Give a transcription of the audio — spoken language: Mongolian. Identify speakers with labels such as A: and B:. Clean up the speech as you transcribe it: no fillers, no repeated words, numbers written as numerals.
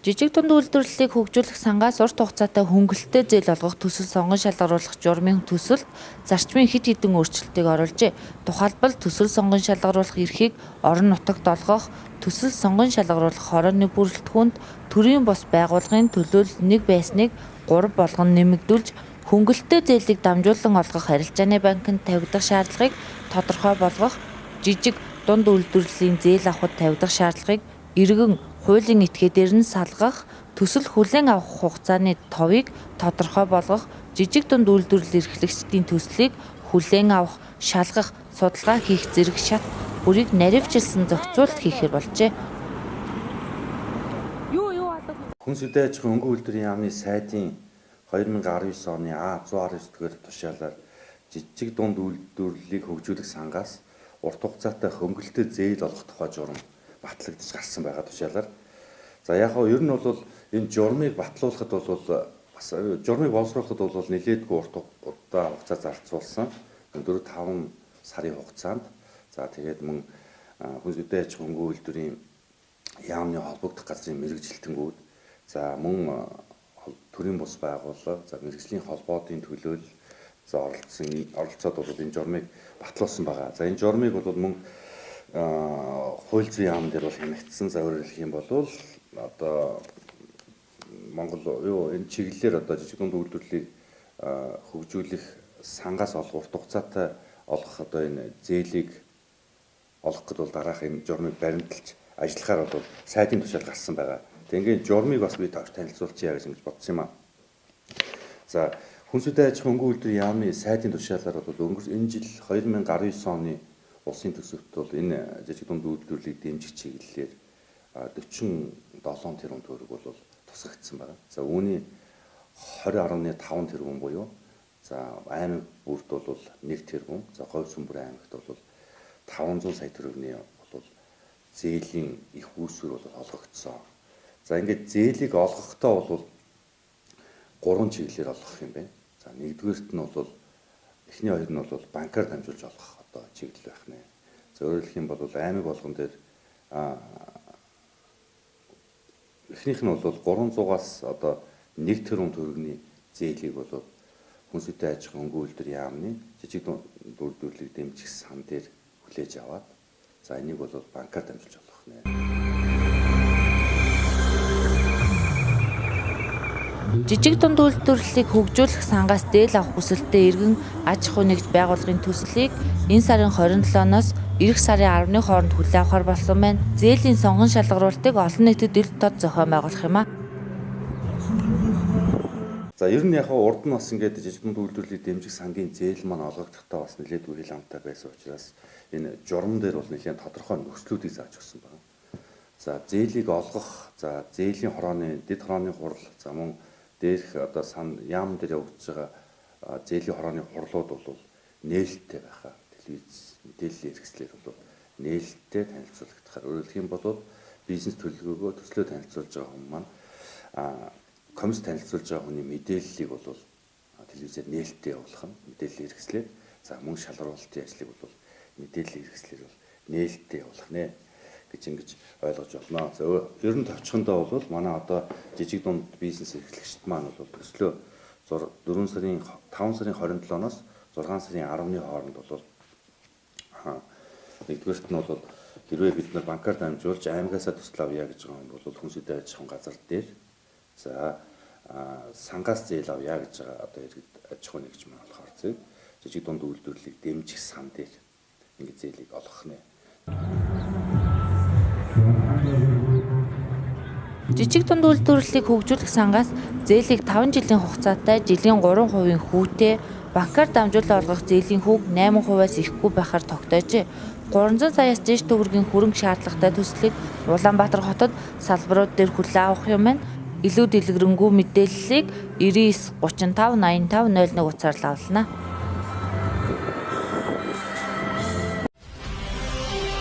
A: Жижиг дунд үйлдвэрлэлийг хөгжүүлэх сангаас урт хугацаатай хөнгөлөлттэй зээл олгох төсөл сонгон шалгаруулах журмын төсөлд зарчмын хэд хэдэн өөрчлөлтийг оруулжээ. Тухайлбал төсөл сонгон шалгаруулах эрхийг орон нутагт олгох, төсөл сонгон шалгаруулах хорооны бүрэлдэхүүнд төрийн бус байгууллагын төлөөлөл 1 байсныг 3 болгон нэмэгдүүлж, хөнгөлөлттэй зээлийг дамжуулан олгох арилжааны банкнд тавигдах шаардлагыг тодорхой болгох, жижиг дунд үйлдвэрлэлийн зээл авахд тавигдах шаардлагыг иргэн хуулийн этгээдээр нь салгах, төсөл хүлээн авах хугацааны товыг тодорхой болгох, жижиг дунд үйлдвэрлэл эрхлэгчдийн төслийг хүлээн авах, шалгах, судалгаа хийх зэрэг шат бүрийг наривчилсан зохицуулалт хийхээр болжээ.
B: Хүнс хөдөө аж ахуйн хөнгөн үйлдвэрийн яамны сайдын 2019 оны А119 дугаар тушаалаар жижиг дунд үйлдвэрлэлийг хөгжүүлэх сангаас урт хугацаатай хөнгөлөлтөй зээл олгох тухай журам батлагдаж гарсан байгаа тушаалаар. За яг нь ер нь бол энэ журмыг батлуулахад бол бас журмыг боловсруулахад бол нэлээдгүй урт удаа хугацаа зарцуулсан. 4-5 сарын хугацаанд. За тэгээд мөн хүнс хөдөө аж ахуйн хөнгөн үйлдвэрийн яамны холбогдох газрын мэргэжилтэнгүүд, за мөн төрийн бус байгууллага, за мэргэжлийн холбоодын төлөөлөл за оролцоод бол энэ журмыг батлуулсан байгаа. За энэ журмыг бол мөн хууль зүйн яам дээр бол хянагдсан. За өөрөөр хэлэх юм бол одоо Монгол энэ чиглэлээр одоо жижиг дунд үйлдвэрлэлийг хөгжүүлэх сангаас олох урт хугацаатай олгох одоо энэ зээлийг олох гэд бол дараах энэ журмыг баримталж ажиллахаар бол сайдын тушаал гарсан байгаа. Тэг ингээд журмыг бас би танилцуулчихъя гэж ингэж бодсон юм аа. За хүнс хөдөө аж ахуйн хөнгөн үйлдвэрийн яамны сайдын тушаалаар бол өнгөрсөн энэ жил 2019 оны улсын төсөвт бол энэ жижиг дунд үйлдвэрлэлийг дэмжих чиглэлээр 47 тэрбум төгрөг бол тусгагдсан байна. За үүний 20.5 тэрбум буюу за аймаг бүрд бол 1 тэрбум, за Говь Сүмбэр аймагт бол 500 сая төгрөгийн бол зээлийн их үүсвэр бол олгогдсон. За ингээд зээлийг олгохдоо бол 3 чиглэлээр олгох юм байна. За нэгдүгээрт нь бол эхний хоёр нь бол банкар дамжуулж олгох одоо чиглэл байх нэ. За өөрөөр хэлэх юм бол аймаг болгон дээр эхнийх нь бол 300-аас одоо 1 тэрбум төгрөгийн зээлийг бол хүнс хөдөө аж ахуйн хөнгөн үйлдвэрийн яамны жижиг дунд үйлдвэрлэлийг дэмжих сан дээр хүлээж аваад за энийг бол банкар дамжуулж олгох нэ.
A: Жижиг дунд үйлдвэрлэлийг хөгжүүлэх сангаас зээл авах хүсэлттэй иргэн аж ахуй нэгж байгууллагын төслийг энэ сарын 27-оноос ирэх сарын 10-ны хооронд хүлээн авахар болсон байна. Зээлийн сонгон шалгаруултыг олон нийтэд ил тод зохион байгуулах юм а.
B: За ер нь яг урд нь бас ингээд жижиг дунд үйлдвэрлэлийг дэмжих сангийн зээл маань олгогдохдоо бас нэлээдгүй хил амтай байсан учраас энэ журам дээр бол нэлээд тодорхой нөхцлүүдийг зааж өгсөн байна. За зээлийг олгох, за зээлийн хорооны дэд хорооны хурал, за мөн дээрх одоо сан яам дээр явагдаж байгаа зээлийн хорооны хурлууд бол нээлттэй байхаа телевиз мэдээллийн хэрэгслээр бол нээлттэй танилцуулагдахаар. Өөрөөр хэлэх юм бол бизнес төлөвлөгөөгөө төслөө танилцуулж байгаа хүн маань комисс танилцуулж байгаа хүний мэдээллийг бол телевизээр нээлттэй явуулах нь мэдээллийн хэрэгслээр, за мөн шалгаруулалтын ажлыг бол мэдээллийн хэрэгслээр бол нээлттэй явуулах нэ гэж ингэж ойлгож байна. За ер нь товчхондоо бол манай одоо жижиг дунд бизнес эрхлэгчд маань бол төслөө 4 сарын 5 сарын 27-оноос 6 сарын 10-ны хооронд бол нэгдүгээрт нь бол хэрвээ бид нар банкар дамжуулж аймгаасаа төсөл авъя гэж байгаа юм бол хүнс хөдөө аж ахуйн газар дээр за сангаас зээл авъя гэж байгаа одоо иргэд аж ахуйн нэгж маань болохоор зэг жижиг дунд үйлдвэрлэлийг дэмжих сан дээр ингэ зээлийг олгох нэ.
A: Жижиг дунд үйлдвэрлэлийг хөгжүүлэх сангаас зээлийг 5 жилийн хугацаатай жилийн 3% хүүтэй банкар дамжуулан олгох зээлийн хүүг 8%-аас ихгүй байхаар тогтоожээ. 300 саяас дээш төгрөгийн хөрөнгө шаардлагатай төслийг Улаанбаатар хотод салбарууд дээр хүлээн авах юм байна. Илүү дэлгэрэнгүй мэдээллийг 99 35 85 01 утсаар лавлана.